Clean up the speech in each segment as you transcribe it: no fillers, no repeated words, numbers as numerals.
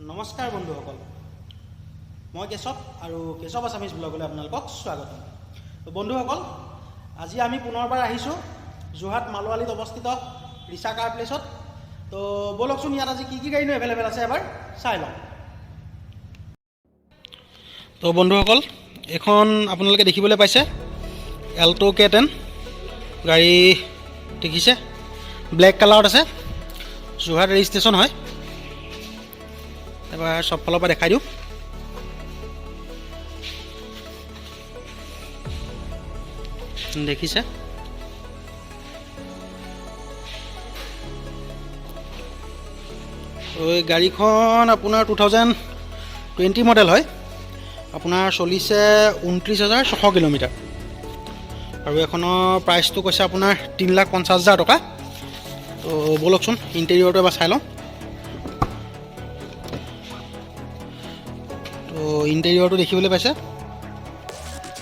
নমস্কাৰ বন্ধুসকল, মই কেশৱ আৰু কেশৱ আছামিজ ব্লগলৈ আপোনালোকক স্বাগতম। তো বন্ধুসকল, আজি আমি পুনৰবাৰ আহিছোঁ যোৰহাট মালোৱালিত অৱস্থিত ৰিচা কাৰ প্লেচত। তো ব'লকচোন, ইয়াত আজি কি কি গাড়ীনো এভেইলেবল আছে এবাৰ চাই লওঁ। তো বন্ধুসকল, এইখন আপোনালোকে দেখিবলৈ পাইছে এল্ট' কে 10 গাড়ী। দেখিছে, ব্লেক কালাৰত আছে, যোৰহাট ৰেজিষ্ট্ৰেশ্যন হয়। এবাৰ চব ফালৰ পৰা দেখাই দিওঁ। দেখিছে, এই গাড়ীখন আপোনাৰ 2020 মডেল হয়। আপোনাৰ চলিছে 29,600 কিলোমিটাৰ আৰু এইখনৰ প্ৰাইচটো কৈছে আপোনাৰ 3,50,000 টকা। তো ব'লকচোন, ইণ্টেৰিয়ৰটো এবাৰ চাই লওঁ। তো ইণ্টেৰিয়ৰটো দেখিবলৈ পাইছে,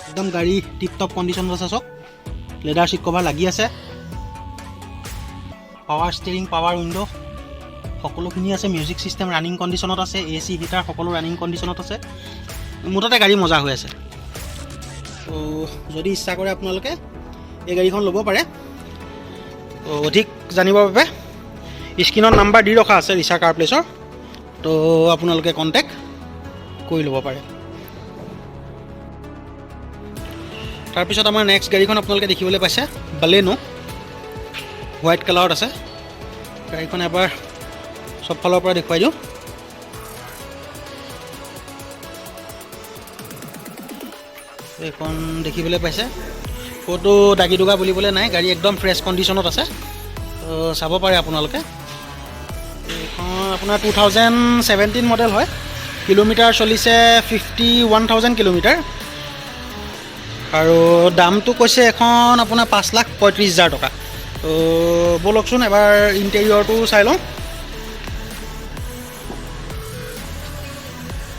একদম গাড়ী টিপ টপ কণ্ডিশ্যনত আছে। চাওক, লেডাৰ চিট কভাৰ লাগি আছে, পাৱাৰ ষ্টিৰিং, পাৱাৰ উইণ্ড' সকলোখিনি আছে। মিউজিক ছিষ্টেম ৰানিং কণ্ডিশ্যনত আছে, এ চি, হিটাৰ সকলো ৰানিং কণ্ডিশ্যনত আছে। মুঠতে গাড়ী মজা হৈ আছে। তো যদি ইচ্ছা কৰে, আপোনালোকে এই গাড়ীখন ল'ব পাৰে। তো অধিক জানিবৰ বাবে স্ক্ৰীণত নাম্বাৰ দি ৰখা আছে ৰিচা কাৰ প্লেচৰ। তো আপোনালোকে কণ্টেক্ট কৰি ল'ব পাৰে। তাৰপিছত আমাৰ নেক্সট গাড়ীখন আপোনালোকে দেখিবলৈ পাইছে বালেনো, হোৱাইট কালাৰত আছে। গাড়ীখন এবাৰ চব ফালৰ পৰা দেখুৱাই দিওঁ। এইখন দেখিবলৈ পাইছে, ক'তো দাগি দুগা বুলিবলৈ নাই, গাড়ী একদম ফ্ৰেছ কণ্ডিশ্যনত আছে। তো চাব পাৰে আপোনালোকে। এইখন আপোনাৰ 2017 মডেল হয়। কিলোমিটাৰ চলিছে 51,000 কিলোমিটাৰ আৰু দামটো কৈছে এখন আপোনাৰ 5,35,000 টকা। তো ব'লকচোন, এবাৰ ইণ্টেৰিয়ৰটো চাই লওঁ।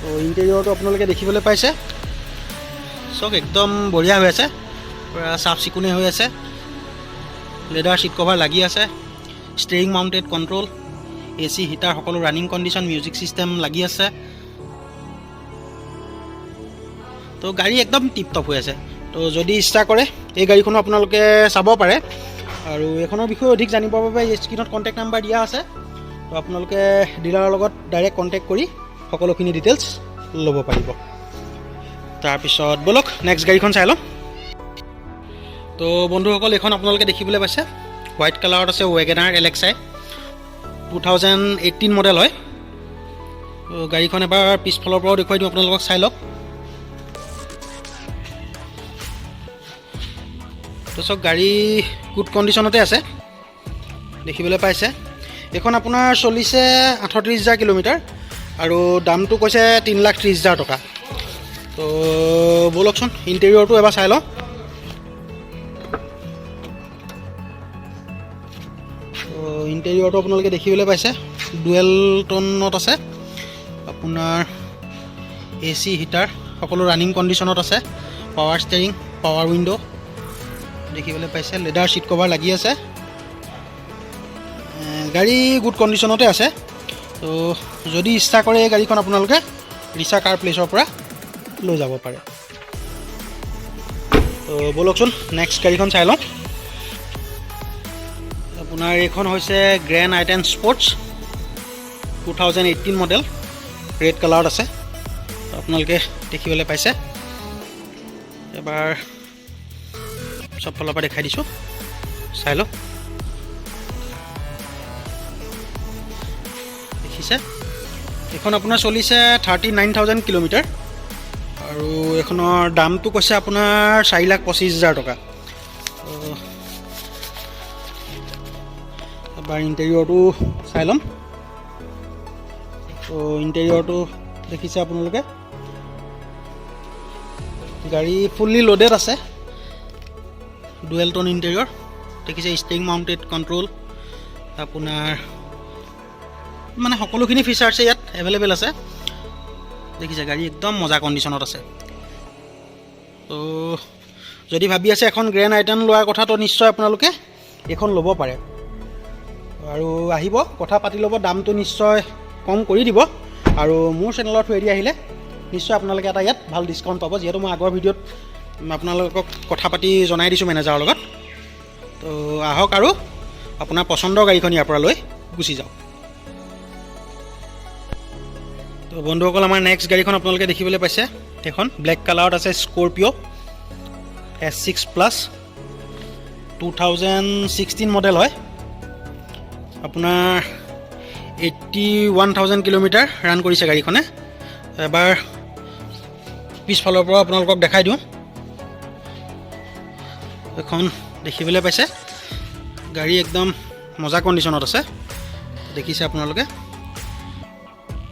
তো ইণ্টেৰিয়ৰটো আপোনালোকে দেখিবলৈ পাইছে, চাওক, একদম বঢ়িয়া হৈ আছে, পূৰা চাফ চিকুণে হৈ আছে। লেডাৰ চিট কভাৰ লাগি আছে, ষ্টেৰিং মাউণ্টেড কণ্ট্ৰল, এ চি, হিটাৰ সকলো ৰানিং কণ্ডিশ্যন, মিউজিক ছিষ্টেম লাগি আছে। তো গাড়ী একদম টিপ টপ হৈ আছে। তো যদি ইচ্ছা কৰে, এই গাড়ীখনো আপোনালোকে চাব পাৰে আৰু এইখনৰ বিষয়ে অধিক জানিবৰ বাবে স্ক্ৰীণত কণ্টেক্ট নাম্বাৰ দিয়া আছে। তো আপোনালোকে ডিলাৰৰ লগত ডাইৰেক্ট কণ্টেক্ট কৰি সকলোখিনি ডিটেইলছ ল'ব পাৰিব। তাৰপিছত ব'লক, নেক্সট গাড়ীখন চাই লওঁ। তো বন্ধুসকল, এইখন আপোনালোকে দেখিবলৈ পাইছে, হোৱাইট কালাৰত আছে, ৱেগেনাৰ এল এক্স আই, 2018 মডেল হয়। তো গাড়ীখন এবাৰ পিছফালৰ পৰাও দেখুৱাই দিওঁ আপোনালোকক, চাই লওক। তো চাওক, গাড়ী গুড কণ্ডিশ্যনতে আছে, দেখিবলৈ পাইছে। এইখন আপোনাৰ চলিছে 38,000 কিলোমিটাৰ আৰু দামটো কৈছে 3,30,000 টকা। তো ব'লকচোন, ইণ্টেৰিয়ৰটো এবাৰ চাই লওঁ। তো ইণ্টেৰিয়ৰটো আপোনালোকে দেখিবলৈ পাইছে, ডুৱেল টনত আছে। আপোনাৰ এ চি, হিটাৰ সকলো ৰানিং কণ্ডিশ্যনত আছে, পাৱাৰ ষ্টেৰিং, পাৱাৰ উইণ্ড' দেখিবলৈ পাইছে, লেডাৰ চিট কভাৰ লাগি আছে। গাড়ী গুড কণ্ডিশ্যনতে আছে। তো যদি ইচ্ছা কৰে, এই গাড়ীখন আপোনালোকে ৰিচা কাৰ প্লেচৰ পৰা লৈ যাব পাৰে। তো ব'লকচোন, নেক্সট গাড়ীখন চাই লওঁ। আপোনাৰ এইখন হৈছে গ্ৰেণ্ড আই 10 স্পৰ্টছ, 2018 মডেল, ৰেড কালাৰত আছে। আপোনালোকে দেখিবলৈ পাইছে, এবাৰ চব ফালৰ পৰা দেখাই দিছোঁ, চাই লওক। দেখিছে, এইখন আপোনাৰ চলিছে 39,000 কিলোমিটাৰ আৰু এইখনৰ দামটো কৈছে আপোনাৰ 4,25,000 টকা। তো এবাৰ ইণ্টেৰিয়ৰটো চাই ল'ম। তো ইণ্টেৰিয়ৰটো দেখিছে আপোনালোকে, গাড়ী ফুল্লি লোডেড আছে। ডুৱেল টন ইণ্টেৰিয়ৰ দেখিছে, ষ্টেৰিং মাউণ্টেড কণ্ট্ৰল, আপোনাৰ মানে সকলোখিনি ফিচাৰ্ছে ইয়াত এভেইলেবল আছে। দেখিছে, গাড়ী একদম মজা কণ্ডিশ্যনত আছে। তো যদি ভাবি আছে এখন গ্ৰেণ্ড আই 10 লোৱাৰ কথা, তো নিশ্চয় আপোনালোকে এইখন ল'ব পাৰে আৰু আহিব, কথা পাতি ল'ব, দামটো নিশ্চয় কম কৰি দিব। আৰু মোৰ চেনেলৰ থ্ৰুৱেদি আহিলে নিশ্চয় আপোনালোকে এটা ইয়াত ভাল ডিছকাউণ্ট পাব, যিহেতু মই আগৰ ভিডিঅ'ত আপোনালোকক কথা পাতি জনাই দিছোঁ মেনেজাৰৰ লগত। তো আহক আৰু আপোনাৰ পচন্দৰ গাড়ীখন ইয়াৰ পৰা লৈ গুচি যাওক। তো বন্ধুসকল, আমাৰ নেক্সট গাড়ীখন আপোনালোকে দেখিবলৈ পাইছে। সেইখন ব্লেক কালাৰত আছে, Scorpio S6 plus, 2016 model হয়। আপোনাৰ 81,000 কিলোমিটাৰ ৰান কৰিছে গাড়ীখনে। এবাৰ পিছফালৰ পৰা আপোনালোকক দেখাই দিওঁ। এখন দেখিবলৈ পাইছে, গাড়ী একদম মজা কণ্ডিশ্যনত আছে, দেখিছে আপোনালোকে।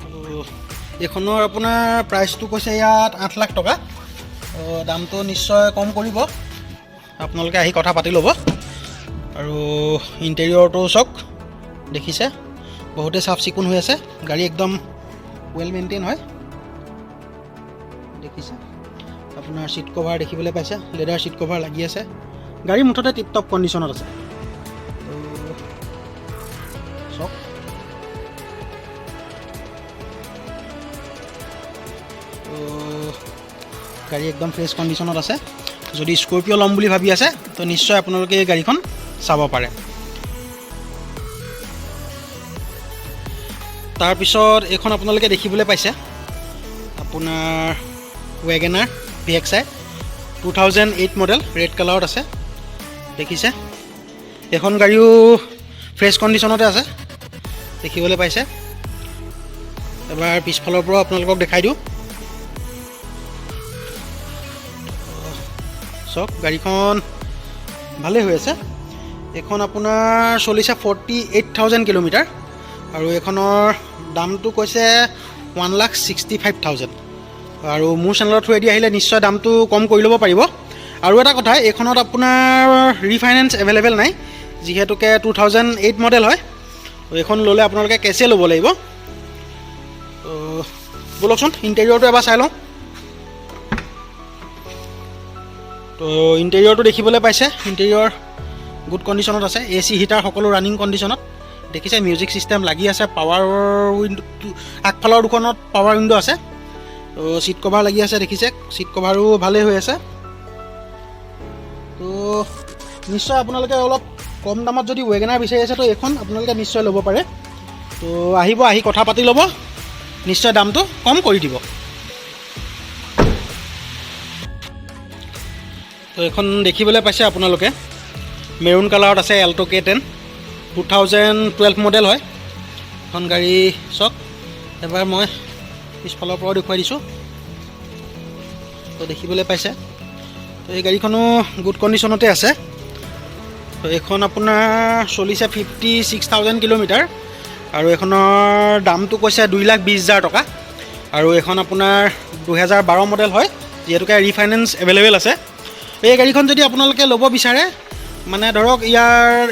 তো এইখনৰ আপোনাৰ প্ৰাইচটো কৈছে ইয়াত 8 লাখ টকা। তো দামটো নিশ্চয় কম কৰিব, আপোনালোকে আহি কথা পাতি ল'ব। আৰু ইণ্টেৰিয়ৰটো চাওক, দেখিছে, বহুতেই চাফ চিকুণ হৈ আছে। গাড়ী একদম ৱেল মেইনটেইন হয়। দেখিছে, আপোনাৰ চিট কভাৰ দেখিবলৈ পাইছে, লেডাৰ চিট কভাৰ লাগি আছে। গাড়ী মুঠতে টিপ টপ কণ্ডিশ্যনত আছে। তো চাওক, তো গাড়ী একদম ফ্ৰেছ কণ্ডিশ্যনত আছে। যদি স্কৰপিঅ' ল'ম বুলি ভাবি আছে, তো নিশ্চয় আপোনালোকে এই গাড়ীখন চাব পাৰে। তাৰপিছত এইখন আপোনালোকে দেখিবলৈ পাইছে, আপোনাৰ ৱেগেনাৰ VXI, 2008 model, red কালাৰত আছে, দেখিছে। এইখন গাড়ীও ফ্ৰেছ কণ্ডিশ্যনতে আছে, দেখিবলৈ পাইছে। এবাৰ পিছফালৰ পৰাও আপোনালোকক দেখাই দিওঁ। চাওক, গাড়ীখন ভালেই হৈ আছে। এইখন আপোনাৰ চলিছে 48,000 কিলোমিটাৰ আৰু এইখনৰ দামটো কৈছে 1,65,000। আৰু মোৰ চেনেলৰ থ্ৰুৱেদি আহিলে নিশ্চয় দামটো কম কৰি ল'ব পাৰিব। আৰু এটা কথা, এইখনত আপোনাৰ ৰিফাইনেন্স এভেইলেবল নাই, যিহেতুকে 2008 মডেল হয়। এইখন ল'লে আপোনালোকে কেছেই ল'ব লাগিব। তো ব'লকচোন, ইণ্টেৰিয়ৰটো এবাৰ চাই লওঁ। তো ইণ্টেৰিয়ৰটো দেখিবলৈ পাইছে, ইণ্টেৰিয়ৰ গুড কণ্ডিশ্যনত আছে। এ চি, হিটাৰ সকলো ৰানিং কণ্ডিশ্যনত। দেখিছে, মিউজিক ছিষ্টেম লাগি আছে। পাৱাৰ উইণ্ড, আগফালৰ দুখনত পাৱাৰ উইণ্ড' আছে। তো চিট কভাৰ লাগি আছে, দেখিছে, চিট কভাৰো ভালেই হৈ আছে। তো নিশ্চয় আপোনালোকে অলপ কম দামত যদি ৱেগেনাৰ বিচাৰি আছে, তো এইখন আপোনালোকে নিশ্চয় ল'ব পাৰে। তো আহিব, আহি কথা পাতি ল'ব, নিশ্চয় দামটো কম কৰি দিব। তো এইখন দেখিবলৈ পাইছে আপোনালোকে, মেৰুণ কালাৰত আছে, Alto K10, 2012 model হয়। এখন গাড়ী চাওক, এবাৰ মই পিছফালৰ পৰাও দেখুৱাই দিছোঁ। তো দেখিবলৈ পাইছে, তো এই গাড়ীখনো গুড কণ্ডিশ্যনতে আছে। তো এইখন আপোনাৰ চলিছে 56,000 কিলোমিটাৰ আৰু এইখনৰ দামটো কৈছে 2,20,000 টকা। আৰু এইখন আপোনাৰ 2012 মডেল হয়, যিহেতুকে ৰিফাইনেন্স এভেইলেবল আছে। এই গাড়ীখন যদি আপোনালোকে ল'ব বিচাৰে, মানে ধৰক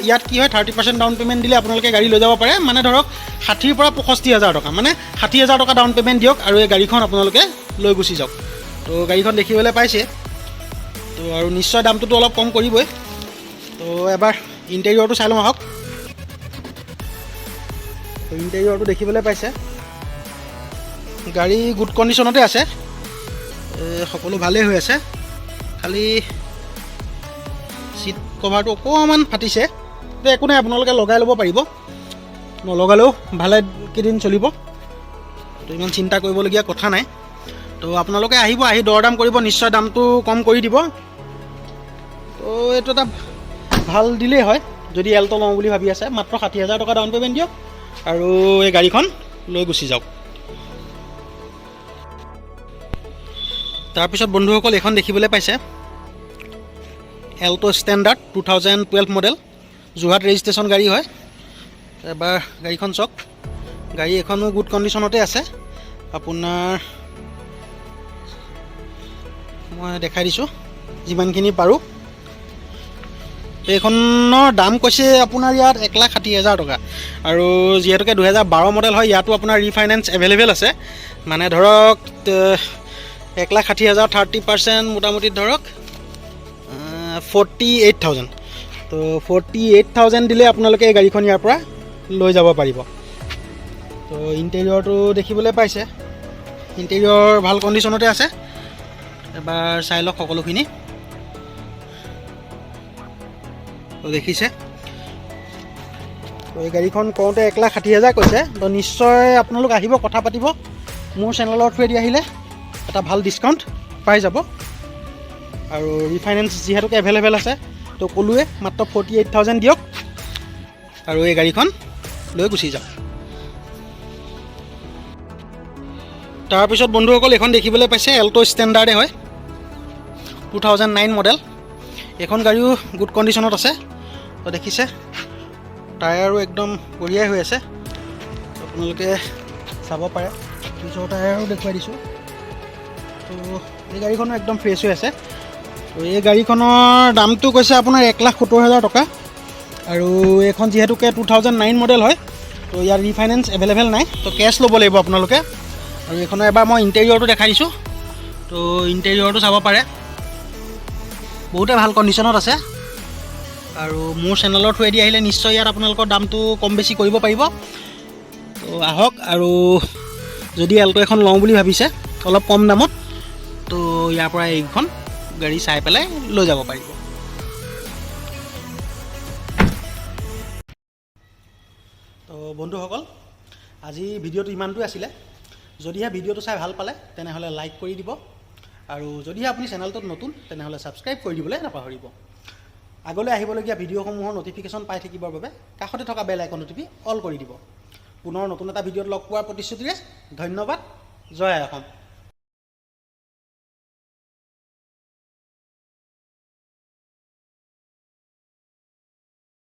ইয়াত কি হয়, 30% ডাউন পে'মেণ্ট দিলে আপোনালোকে গাড়ী লৈ যাব পাৰে। মানে ধৰক 60ৰ পৰা 65 হাজাৰ টকা, মানে 60 হাজাৰ টকা ডাউন পে'মেণ্ট দিয়ক আৰু এই গাড়ীখন আপোনালোকে লৈ গুচি যাওক। তো গাড়ীখন দেখিবলৈ পাইছে, তো আৰু নিশ্চয় দামটোতো অলপ কম কৰিবই। তো এবাৰ ইণ্টেৰিয়ৰটো চাই লওঁ আহক। তো ইণ্টেৰিয়ৰটো দেখিবলৈ পাইছে, গাড়ী গুড কণ্ডিশ্যনতে আছে। সকলো ভালেই হৈ আছে, খালি চিট কভাৰটো অকণমান ফাটিছে। তো একো নাই, আপোনালোকে লগাই ল'ব পাৰিব, নলগালেও ভালে কেইদিন চলিব। তো ইমান চিন্তা কৰিবলগীয়া কথা নাই। তো আপোনালোকে আহিব, আহি দৰ দাম কৰিব, নিশ্চয় দামটো কম কৰি দিব। তো এইটো এটা ভাল দিলেই হয়। যদি এল্ট' লওঁ বুলি ভাবি আছে, মাত্ৰ 60 হাজাৰ টকা ডাউন পে'মেণ্ট দিয়ক আৰু এই গাড়ীখন লৈ গুচি যাওক। তাৰপিছত বন্ধুসকল, এইখন দেখিবলৈ পাইছে, Alto standard, 2012 model, Jorhat registration গাড়ী হয়। এবাৰ গাড়ীখন চাওক, গাড়ী এখনো গুড কণ্ডিশ্যনতে আছে। আপোনাৰ মই দেখাই দিছোঁ যিমানখিনি পাৰোঁ। এইখনৰ দাম কৈছে আপোনাৰ ইয়াত 1,60,000 টকা। আৰু যিহেতুকে 2012 মডেল হয়, ইয়াতো আপোনাৰ ৰিফাইনেন্স এভেইলেবল আছে। মানে ধৰক 1,60,000, 30% মোটামুটি ধৰক 48,000। তো 48,000 দিলে আপোনালোকে এই গাড়ীখন ইয়াৰ পৰা লৈ যাব পাৰিব। তো ইণ্টেৰিয়ৰটো দেখিবলৈ পাইছে, ইণ্টেৰিয়ৰ ভাল কণ্ডিশ্যনতে আছে। এবাৰ চাই লওক সকলোখিনি। তো দেখিছে, তো এই গাড়ীখন কওঁতে 1,60,000 কৈছে। তো নিশ্চয় আপোনালোক আহিব, কথা পাতিব। মোৰ চেনেলৰ থ্ৰুৱেদি আহিলে এটা ভাল ডিছকাউণ্ট পাই যাব। আৰু ৰিফাইনেন্স যিহেতুকে এভেইলেবল আছে, তো ক'লোৱে, মাত্ৰ 48,000 দিয়ক আৰু এই গাড়ীখন লৈ গুচি যাওক। তাৰপিছত বন্ধুসকল, এইখন দেখিবলৈ পাইছে, এল্ট' ষ্টেণ্ডাৰ্ডে হয়, 2009 মডেল। এইখন গাড়ীও গুড কণ্ডিশ্যনত আছে। তো দেখিছে, টায়াৰো একদম বঢ়িয়াই হৈ আছে। আপোনালোকে চাব পাৰে, পিছৰ টায়াৰো দেখুৱাই দিছোঁ। তো এই গাড়ীখনো একদম ফ্ৰেছ হৈ আছে। তো এই গাড়ীখনৰ দামটো কৈছে আপোনাৰ 1,70,000 টকা। আৰু এইখন যিহেতুকে 2009 মডেল হয়, তো ইয়াত ৰিফাইনেন্স এভেইলেবল নাই, তো কেছ ল'ব লাগিব আপোনালোকে। আৰু এইখনৰ এবাৰ মই ইণ্টেৰিয়ৰটো দেখাই দিছোঁ। তো ইণ্টেৰিয়ৰটো চাব পাৰে, বহুতে ভাল কণ্ডিশ্যনত আছে। আৰু মোৰ চেনেলৰ থ্ৰুৱেদি আহিলে নিশ্চয় ইয়াত আপোনালোকৰ দামটো কম বেছি কৰিব পাৰিব। তো আহক, আৰু যদি এল্ট' এখন লওঁ বুলি ভাবিছে অলপ কম দামত, তো ইয়াৰ পৰা এইখন গাড়ী চাই পেলাই লৈ যাব পাৰিব। তো বন্ধুসকল, আজি ভিডিঅ'টো ইমানটোৱে আছিলে। যদিহে ভিডিঅ'টো চাই ভাল পালে, তেনেহ'লে লাইক কৰি দিব আৰু যদিহে আপুনি চেনেলটোত নতুন, তেনেহ'লে ছাবস্ক্ৰাইব কৰি দিবলৈ নাপাহৰিব। আগলৈ আহিবলগীয়া ভিডিঅ'সমূহৰ ন'টিফিকেশ্যন পাই থাকিবৰ বাবে কাষতে থকা বেল আইকনটো টিপি অল কৰি দিব। পুনৰ নতুন এটা ভিডিঅ'ত লগ পোৱাৰ প্ৰতিশ্ৰুতিৰে ধন্যবাদ। জয় আই অসম।